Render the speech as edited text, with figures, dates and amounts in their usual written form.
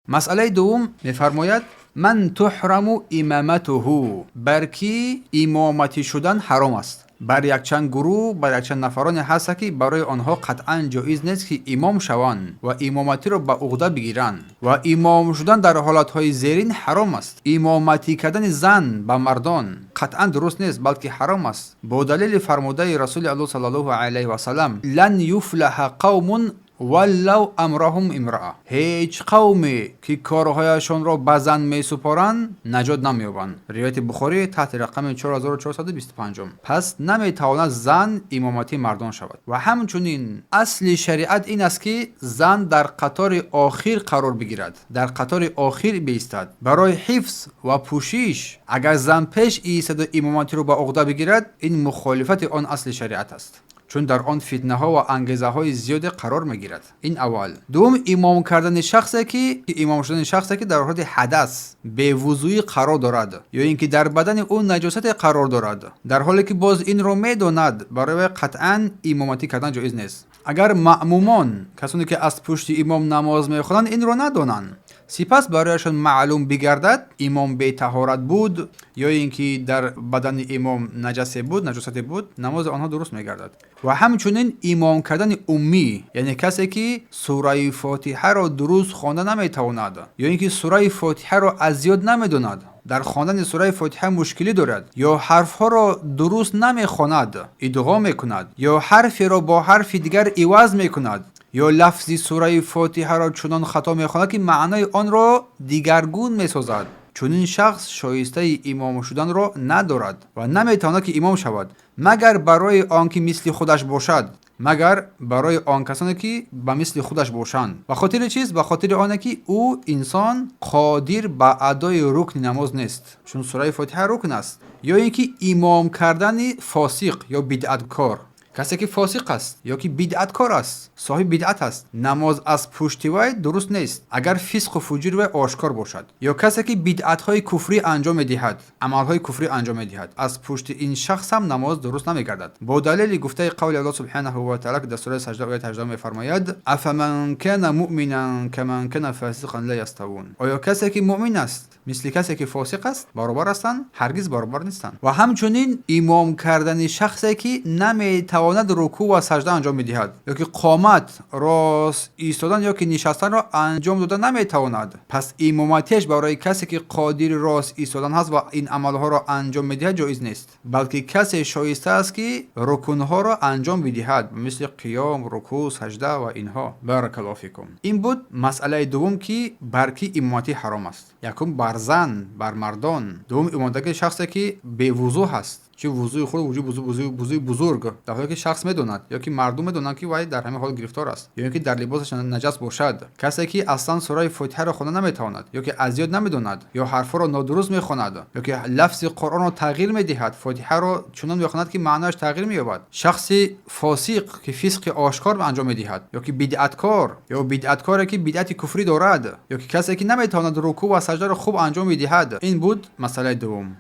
Масъалаи дуввум мефармояд: من تحرم إمامته, бар кӣ имоматӣ шудан ҳаром аст? Бар якчанд гурӯҳ, бар якчанд нафароне ҳаста, ки барои онҳо қатъан ҷоиз нест, ки имом шаванд ва имоматиро ба уҳда бигиранд. Ва имом шудан дар ҳолатҳои зерин ҳаром аст. Имоматӣ кардани зан ба мардон қатъан дуруст нест, балки ҳаром аст, бо далели фармудаи Расули Аллоҳ саллаллоҳу алайҳи васалам: لن يفلح قوم ولوا أمرهم امرأة. Ҳеҷ қавме, ки корҳояшонро ба зан месупоранд, наҷот намеёбанд. Ривояти Бухорӣ таҳти рақами 4425. Пас наметавонад зан имоматии мардон шавад. Ва ҳамчунин асли шариат ин аст, ки зан дар қатори охир қарор бигирад, дар қатори охир биистад барои ҳифз ва пӯшиш. Агар зан пеш иистаду имоматиро ба уҳда бигирад, ин мухолифати он асли шариат аст, чун дар он фитнаҳо ва ангезаҳои зиёде қарор мегирад. Ин аввал. Дуввум, имом кардани шахсе ки, имом шудани шахсе ки дар ҳолати ҳадас, бевузӯӣ қарор дорад ё ин ки дар бадани ӯ наҷосате қарор дорад, дар ҳоле ки боз инро медонад, барои вай қатъан имоматӣ кардан ҷоиз нест. Агар маъмумон, касоне ки аз пушти имом намоз мехонанд, инро надонанд, сипас барояшон маълум бигардад, имом бетаҳорат буд ё ин ки дар бадани имом наҷасе буд, наҷосате буд, намози онҳо дуруст мегардад. Ва ҳамчунин имом кардани уммӣ, яъне касе ки сураи Фотиҳаро дуруст хонда наметавонад ё ин ки сураи Фотиҳаро аз ёд намедонад, дар хондани сураи Фотиҳа мушкилӣ дорад ё ҳарфҳоро дуруст намехонад, идғом мекунад ё ҳарферо бо ҳарфи дигар иваз мекунад ё лафзи сураи Фотиҳаро чунон хато мехонад, ки маънои онро дигаргун месозад, чунин шахс шоистаи имом шуданро надорад ва наметавонад, ки имом шавад, магар барои он ки мисли худаш бошад, магар барои он касоне ки ба мисли худаш бошанд. Ба хотири чиз? Ба хотири оне ки ӯ инсон қодир ба адои рукни намоз нест, чун сураи Фотиҳа рукн аст. Ё ин ки имом кардани фосиқ ё бидъаткор. Касе ки фосиқ аст ё ки бидъаткор аст, соҳиби бидъат аст, намоз аз пушти вай дуруст нест, агар фисқу фуҷури вай ошкор бошад. Ё касе ки бидъатҳои куфрӣ анҷом медиҳад, амалҳои куфрӣ анҷом медиҳад, аз пушти ин шахс ҳам намоз дуруст намегардад, бо далели гуфтаи қавли Аллоҳ субҳанаҳу ва таала, ки дар сураи Саҷда, ояти 18 мефармояд: أفمن كان مؤمنا كمن كان فاسقا لا يستوون. Оё касе ки муъмин аст, мисли касе ки фосиқ аст, баробар ҳастанд? Ҳаргиз баробар нестанд. Ва ҳамчунин имом кардани шахсе ки наметавонад рукӯъ ва саҷда анҷом медиҳад ё ки қомат рост истодан ё ки нишастанро анҷом дода наметавонад. Пас имоматиаш барои касе ки қодири рост истодан ҳаст ва ин амалҳоро анҷом медиҳад, ҷоиз нест, балки касе шоиста аст, ки рукунҳоро анҷом бидиҳад, мисли қиём, рукӯъ, саҷда ва инҳо. بارك الله فيكم. Ин буд масъалаи дуввум, ки бар кӣ имоматӣ ҳаром аст. Якум, бар зан, бар мардон. Дуввум, имоматии шахсе ки бевузӯ ҳаст, чи вузӯи хурд, вузӯи бузург, дар ҳоле ки шахс медонад ё ки мардум медонанд, ки вай дар ҳамин ҳол гирифтор аст, ё ин ки дар либосаш наҷас бошад. Касе ки аслан сураи Фотиҳаро хонда наметавонад ё ки аз ёд намедонад ё ҳарфҳоро нодуруст мехонад ё ки лафзи Қуръонро тағйир медиҳад, Фотиҳаро чунон мехонад, ки маънояш тағйир меёбад. Шахси фосиқ, ки фисқи ошкор анҷом медиҳад, ё ки бидъаткор, ё бидъаткоре ки бидъати куфрӣ дорад, ё ки касе ки наметавонад рукӯъ ва саҷдаро хуб анҷом медиҳад. Ин буд масъалаи дуввум.